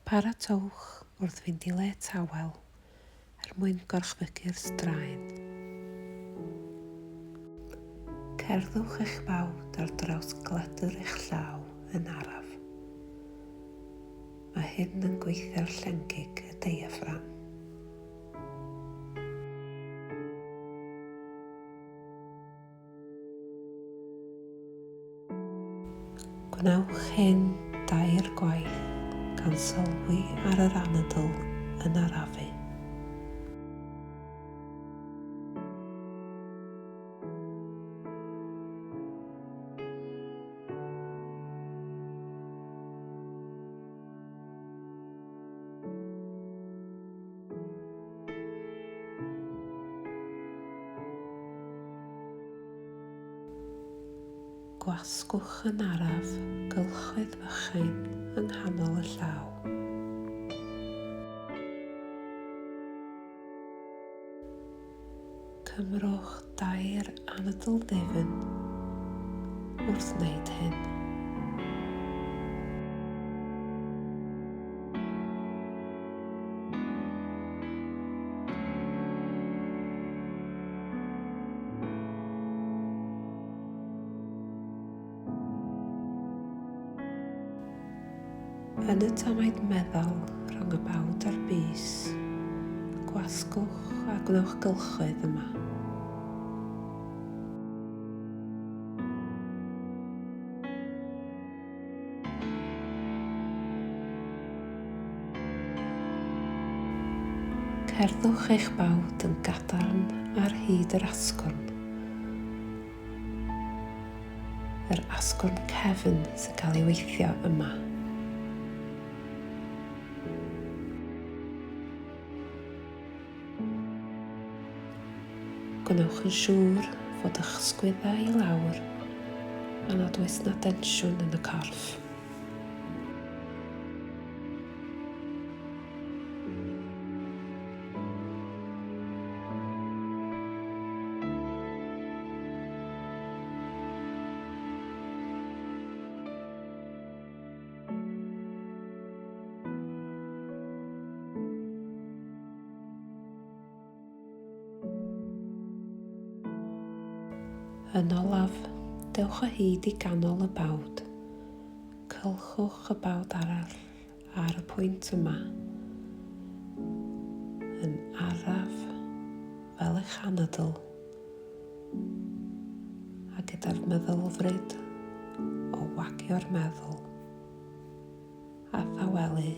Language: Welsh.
Paratowch wrth fynd i le tawel er mwyn gorchfygu'r straen. Cerddwch eich bawd ar draws gledr eich llaw yn araf. Mae hyn yn gweithio ar llengig y deiaffram. Gwnewch hyn dair gwaith gan sylwi ar yr anadl yn arafu. Gwasgwch yn araf gylchoedd bychain yng nghanol y llaw. Cymrwch dair anadl ddwfn wrth wneud hyn. Yn y tamaid meddal rhwng y bawd a'r bys, gwasgwch a gwnewch gylchoedd yma. Cerddwch eich bawd yn gadarn ar hyd yr asgwrn. Yr asgwrn cefn sy'n cael ei weithio yma. Gwnewch yn siŵr fod eich sgwyddau i lawr a nad oes na densiwn yn y corff. Yn olaf, dewch o hyd i ganol y bawd. Cylchwch y bawd arall ar y pwynt yma. Yn araf, fel eich anadl, a gyda'r meddylfryd o wagio'r meddwl a thawelu.